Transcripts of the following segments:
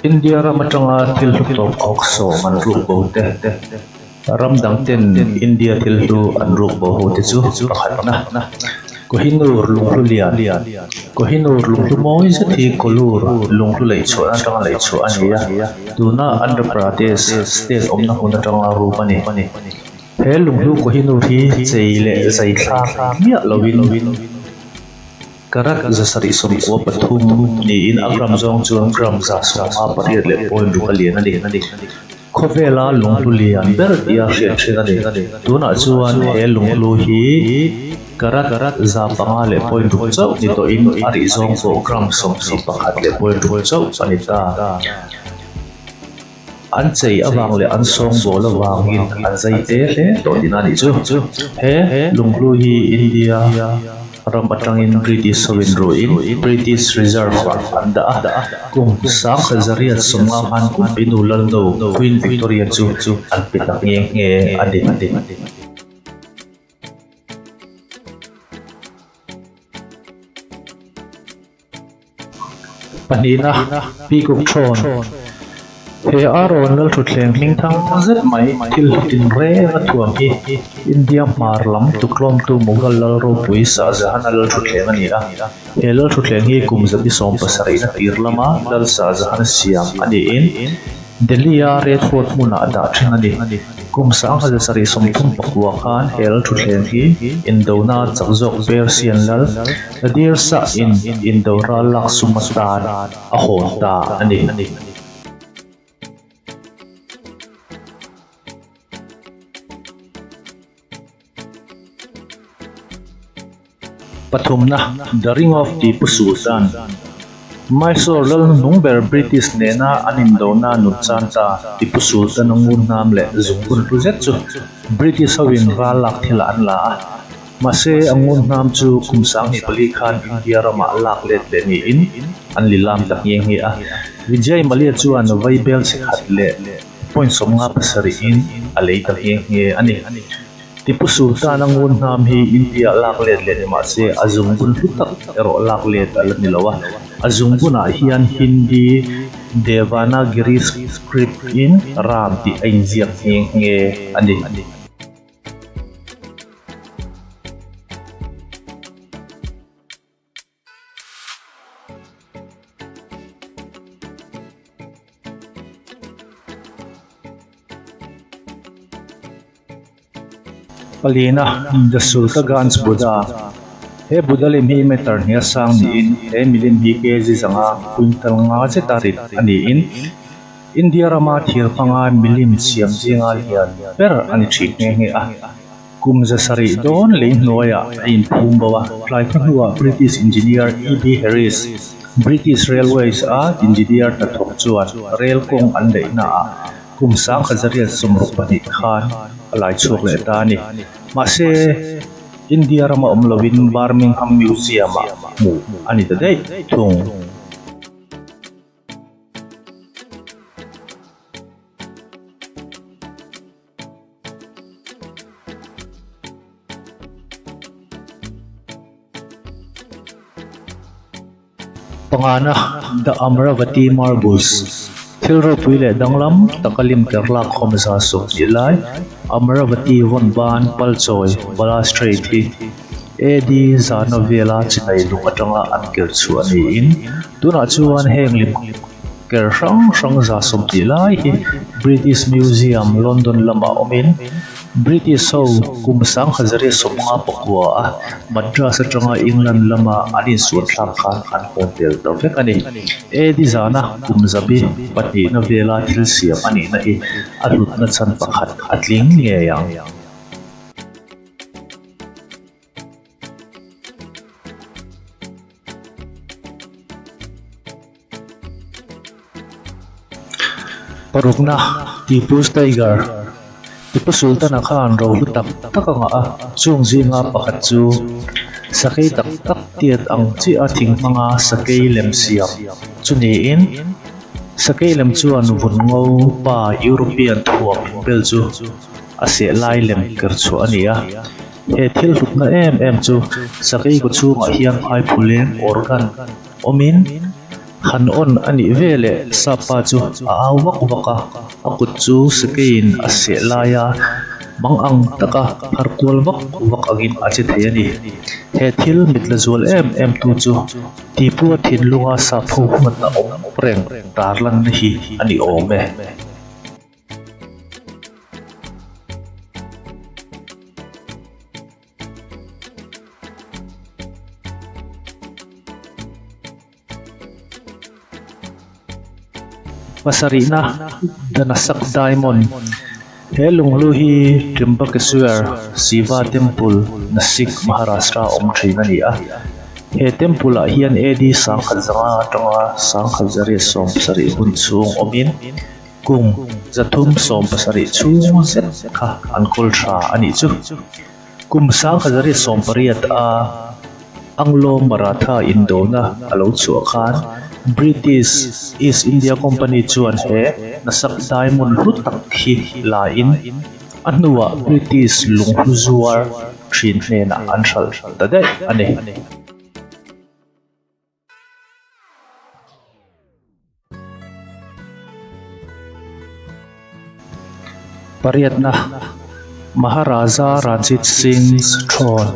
India ram atanga thil hlu tawp khawk sawm an ruk bo te, ram dang ten India thil hlu an ruk bo ho te chu pakhatna. Kohinoor lunghlu lian, Kohinoor lunghlu mawi zet hi Kollur lunghlu leih chhuahna atanga leih chhuah a ni a, tuna Andhra Pradesh state awmna hmun atanga rum a ni. He lunghlu Kohinoor hi chei leh zai thlak miah lovin, Karat 793 niin a gram zawng chuan gram 58.6 a lian a ni. Khawvela lunghlu lian ber tia hriat thin a ni. Tunah chuan he lunghlu hi karat 5.6 chauh ni tawhin a rih zawng pawh gram 21.6 chauh a ni ta. An chei avang leh an sawngbawl avangin an zai te hle tawh tihna a nih chu. He lunghlu hi India ram atangin British hoin ruiin British Reserve-ah an dah a, kum 1950 khan Kumpinu Lalnu Queen Victoria chu an pe ta nghe nghe a ni. Pahnihna, Peacock Throne, He Arawn Lalthutthleng hming thang zet mai thil hlu tinreng a thuam hi India hmar lam tuklawmtu Mughal lal ropui Shah Jahan-a lalthutthleng a ni a. He lalthutthleng hi kum 1700 na tir lama lal Shah Jahan siam a niin Delhi-a Red Fort hmunah dah thin a ni. Kum 1739 khan he lalthutthleng hi indona chak zawk Persian lal Nadir Shah in indo ral lak sum atan a hawn ta a ni. Pathumna, The Ring of Tipu Sultan, Mysore lal hnung ber British nena an indona nun chan ta Tipu Sultan a ngun hnam leh zungbun hlu zet chu British hoin ral lak thilah an la a. Mahse, a ngun hnam chu kum 2004 khan India ramah lak let leh niin an lilam ta nghe nghe a. Vijay Mallya chuan vaibel chhe khat leh point 57 in a lei ta nghe nghe a ni. Tipu Sultan a ngun hnam hi India lak let leh ni mahse a zungbun hlu tak erawh lak let a la ni lo a. A zungbunah hian Hindi Devanagari script in Ram tih a inziak nghe nghe a ni. Palina, The Sultaganj Buddha He Buddha lim hi meter hnih a sang niin he milim hi kg zanga quintal nga zeta rit a niin India rama thir hmanga milim siam zinga lian ber a ni thin nghe nghe a. Kum 700 dawn lei hnuaiah a inphum bo a, tlai khaw hnuah British engineer E. B. Harris, British Railways a engineer hnathawk chuan rail kawng an leihnaah kum 1962 khan a lai chhuak leh ta a ni. Mahse, India rama awm loin Birmingham Museum-ah hmuh a ni ta daih thung. Pangana, The Amravati Marbles, Thil ropui leh danglam taka lim ker lak khawm za sawm tih lai, Amravati vawn ban palchawi balustrade hi AD zana vela chinai lung atanga an ker chhuah niin tunah chuan heng lim Ker hrang hrang 70 lai hi British Museum, London lamah awmin British ho kum 1959 a Madras atanga England lama an insual thlak khan an hawn tel ta vek a ni. AD zana kum zabi pahnihna vela thil siam a nihna hi a hlutna chhan pakhat a tling ngei ang. Parukna, Tipu's Tiger, Tipu Sultan-a khan ro hlu tak tak a ngah a, chung zinga pakhat chu sakei tak tak tiat ang chiah a thing hmanga sakei lem siam chu niin sakei lem chuan vun ngo pa European thuam inbel chu a seh lai lem ker chhuah a ni a. He thil hlutna em em chu sakei kaw chhungah hian phaiphuleng organ awmin. Han on a nih veleh Sapa chu a au vak vak a, a kut chu sakeiin a seh laia mang ang taka phar kual vak vak angin a che thei a ni. He thil mit la zual em em tu chu Tipu-a thinlunga Sapho huatna awm reng tarlanna hi a ni awm e. Pasarihna, The Nasak Diamond, He lunghlu hi Trimbakeshwar Shiva Temple, Nasik, Maharashtra awm thin a ni a. He temple ah hian AD 1005 atanga 1170 hun chhung awmin kum 370 chhung zet kha an kawl tha a nih chu. Kum 1918 a Anglo-Maratha indona a lo chhuah khan British East India Company chuan he Nasak Diamond hlu tak hi la in a hnuah British lunghlu zuar thin hnenah an hralh ta daih a ni. Pariatna, Maharaja Ranjit Singh's Throne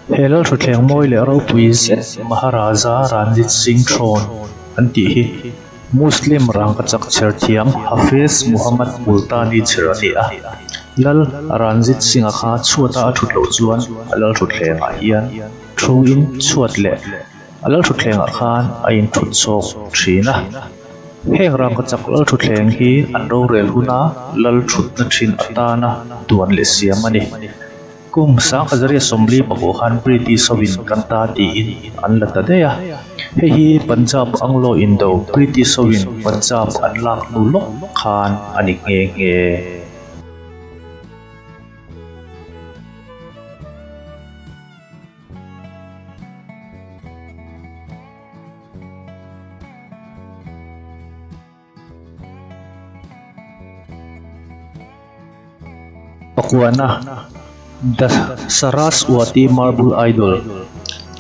He lalhrutthleng mawi leh ropui zet Maharaja Ranjit Singh Throne an tih hi Muslim rangkachak chher thiam Hafiz Muhammad Multani chher a ni a. Lal Ranjit Singh-a kha chhuata a thut loh chuan a lalhrutthlengah hian thu-in chhuat leh A lalthutthlengah khan a inthut chhawk thin a. Heng rangkachak lalthutthleng hi an rorel huna lalthutna thin atana duan leh siam a ni. Kum 1940 pakua khan British hovin kan ta tiin an la ta daih a. Hei hi Punjab Anglo-Indo British hovin Punjab an lak hnu lawk khan a ni nghe nghe. Pakuana, The Saraswati Marble Idol,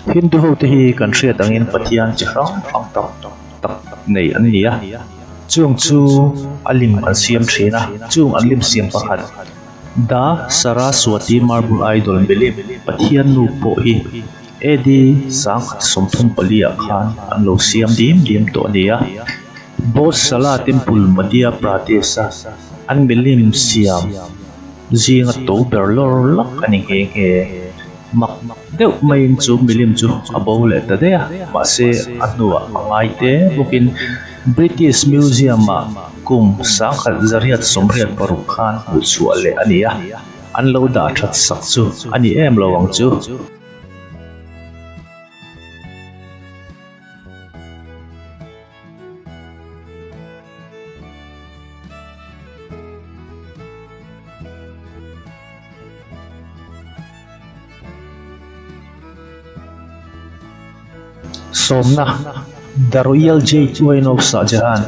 Hindu hote hi kan hriat angin Pathian chi hrang hrang tak tak nei an ni a, chung chu a lim an siam thin a, chung an lim siam pakhat The Saraswati Marble Idol milim Pathian nu pawh hi AD 1034 ah khan an lo siam dim dim tawh a ni a. Bhojshala Temple Madhya Pradesh a an milim siam zinga to ber lawr lak a ni nghe nghe. Mak deuh maiin chu milim chu a bo leh ta daih a, mahse a hnuah a ngai te bawkin British Museum ah kum 1986 khan hmuh chhuah leh a ni a, an lo dah that sak chu a ni em lo ang chu. Sawmna, The Royal Jade Wine of Shah Jahan,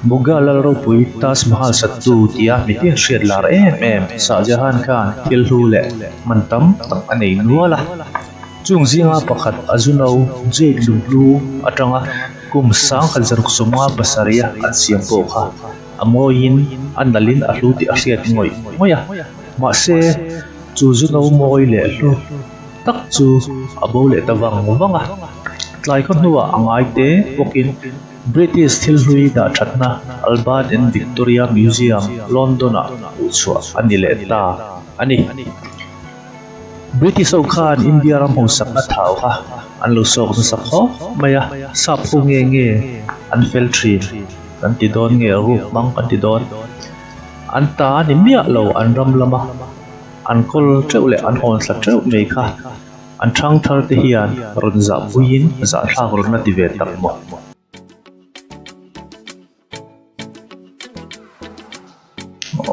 Mughal lal ropui Taj Mahal sattu tia mitin hriat lar em em Shah Jahan khan thil hlu leh man tam tak a nei nual a. Chung zinga pakhat a zuno Jade lunghlu atanga kum 1957 a an siam pawh kha a mawiin a nalhin a hlu tih a hriat ngawih ngawih a. Mahse, chu zuno mawi leh hlu tak chu a bo leh ta vang vang a. Tlai khaw hnuah a ngai te bawkin British thil hlui dah thatna Albert and Victoria Museum, London-ah hmuh chhuah a ni leh ta a ni. British ho khan India ram hausakna thau kha an lo sawk nasa khawp mai a, sap ho nge nge an fel thin kan ti dawn nge ruk hmang kan ti dawn. An ta a ni miah lo an ram lama an kawl teuh leh an hawn thla teuh mai kha an thang thar te hian rawn zahpuiin zahthlak rawn la ti ve tak maw?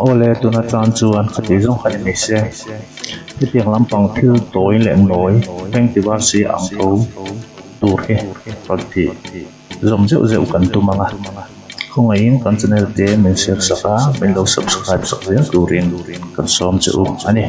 Awle tuna tan chuan khati zawng kha ni mai se hetiang lampang thil tawi leh nawi fengtivar si ang tho tur hi rawn tih zawm zeuh zeuh kan tum ang a khawngaihin kan channel te min share sak a min lo subscribe sak zel turin kan sawm che u a ni.